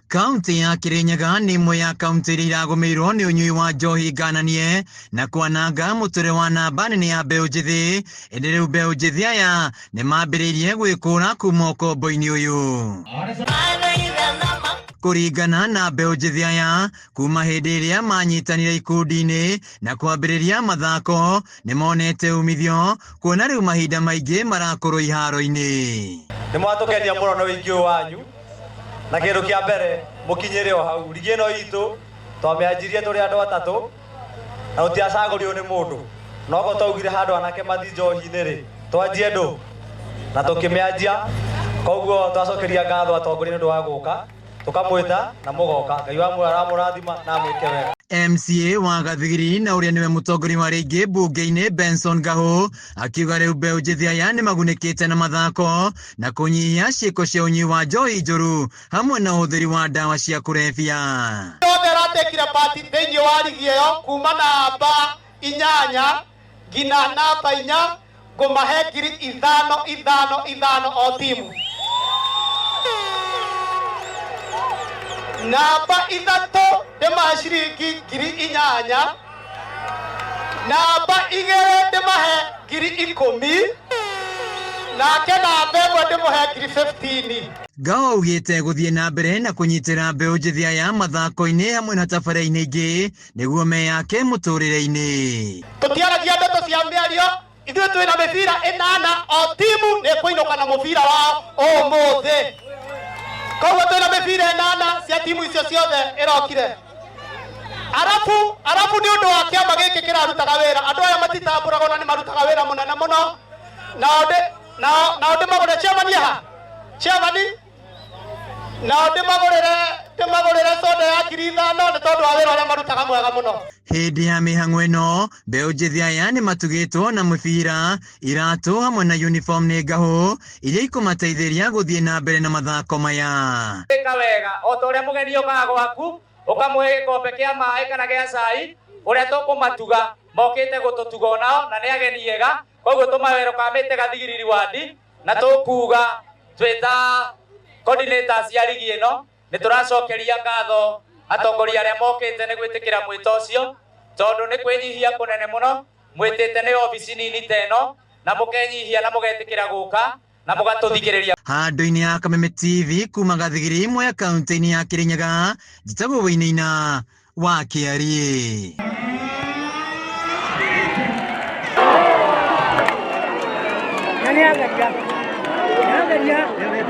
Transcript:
Kaunti ya Kirinyaga nĩ ĩmwe ya kaunti iria iragũmĩirwo nĩ ũnyui wa njohi ngananie na kwananga mũtũrĩre wa namba nene ya mbeũ njĩthĩ. Ĩndĩ rĩu mbeũ njĩthĩ aya nĩ mambĩrĩirie gwĩkũra kuma ũkombo-inĩ ũyũ. Kũringana na mbeũ njĩthĩ aya, kuma hĩndĩ ĩrĩa manyitanire ikundi-inĩ na kwambĩrĩria mathako, nĩ monete umithio kuona rĩu mahinda maingĩ marakorwo iharo-inĩ. Nĩ mwatũkenia mũno na ũingĩ ũyũ wanyu, na kĩndũ kĩa mbere mũkinyĩre o hau. Rigi ĩno itũ twamĩanjirie tũrĩ andũ atatũ na tũtiacagũrirwo nĩ mũndũ, no ko twaugire handũ anake mathi njohi-inĩ rĩ, twanjie ndũ na tũkĩmĩanjia. Koguo twacokeria ngatho atongoria nĩ ũndũ wa gũka, tũkamwĩta na mũgoka. Ngai wa muoyo aramũrathima na amwĩke wega. MCA wa Gathigiri na ũrĩa nĩwe mũtongoria wa rĩngĩ mbunge-inĩ Benson Gahu akiuga rĩu mbeũ njĩthĩ aya nĩ magunĩkĩte na mathako na kũnyihia ciĩko cia ũnyui wa njohi njũru hamwe na ũhũthĩri wa ndawa cia kũrebia. Othe aratekire pati thĩinĩ wa rigi ĩyo kuma namba 8 nginya namba 4, ngũmahe ngiri ithano ithano ithano o timu. Namba 3 ndĩmahe ciringi ngiri 8, namba 2 ndĩmahe ngiri 10, nake namba 1 ndĩmũhe ngiri 15. Gao augĩte gũthiĩ na mbere na kũnyitĩra mbeũ njĩthĩ aya mathako-inĩ hamwe na tabarĩra-inĩ ingĩ nĩguo meyake mũtũrĩre-inĩ. Tũtiaragia ndeto cia mĩario, ithuĩ twĩna mĩbira 8, o timu nĩ ĩkũinũka na mũbira wao ũmũthĩ. Koguo twĩna mĩbira 8 cia timu icio ciothe ĩrokire. Arabu nĩ ũndũ wa kĩama gĩkĩ kĩrarutaga wĩra, andũ aya matitambũragwo na nĩ marutaga wĩra mũnene mũno. Nao ndĩmagũrĩre chairman haha? Chairman? Nao ndĩmagũrĩre soda ya ngiri 5 nĩ tondũ wa wĩra ũrĩa marutaga mwega mũno. Hĩndĩ ya mĩhang'o ĩno, mbeũ njĩthĩ aya nĩ matugĩtwo na mĩbira, iratũ hamwe na uniform nĩ ngahũ iria ikũmateithĩria gũthiĩ na mbere na mathako maya. Ĩka wega o ta ũrĩa mũgeni okaga gwaku ũkamũhe gĩkombe kĩa maĩ kana gĩa cai, ũrĩa tũkũmatuga mokĩte gũtũtuga onao na nĩ ageni ega, koguo tũmawerokamĩte Gathigiriri wadi na tũkuga twĩta coordinators cia rigi ĩno nĩ tũracokeria ngatho atongoria arĩa mokĩte nĩ gwĩtĩkĩra mwĩto ũcio, tondũ nĩ kwĩnyihia kũnene mũno mwĩtĩte nĩ obici nini ta ĩno na mũkenyihia na mũgetĩkĩra gũka na mũgatũthikĩrĩria. Handũ-inĩ ha Kameme TV kuma Gathigiri imwe kaunti-inĩ ya Kirinyaga, njĩtagwo Wainaina wa Kĩariĩ.